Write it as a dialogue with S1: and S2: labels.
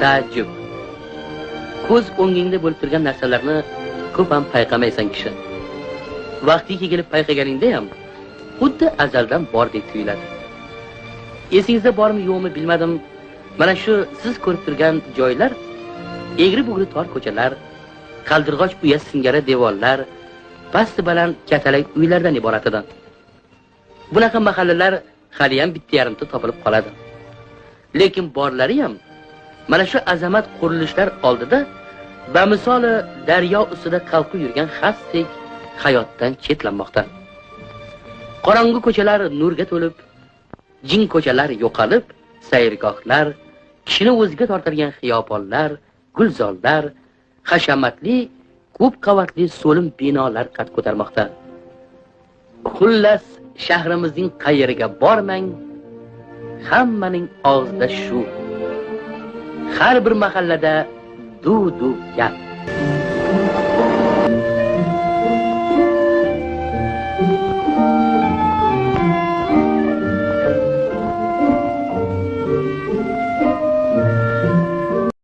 S1: Taajjub. Ko'z o'ngingda bo'lib turgan narsalarni ko'p ham payqamaysan kishi. Vaqtiki kelib payqaganingda ham xuddi azaldan bordek tuyuladi. Esingizda bormi yo'qmi bilmadim. Mana shu siz ko'rib turgan joylar egri bugri tor ko'chalar, qaldirg'och uya singari devorlar, pasti baland katalak uylardan iborat edi. Bunaqa mahallalar haliyam bitta yarimta topilib qoladi. Lekin borlari ham mana shu azamat qurilishlar oldida bamisoli daryo ustida qalqib yurgan xasdek hayotdan chetlanmoqda. Qorong'u ko'chalar nurga to'lib, jin ko'chalar yo'qolib, sayrgohlar, kishini o'ziga tortadigan xiyobonlar, gulzorlar, hashamatli, ko'p qavatli so'lim binolar qad ko'tarmoqda. Xullas, shahrimizning qayeriga bormang, hammaning og'zida shu. Har bir mahallada duv-duv gap.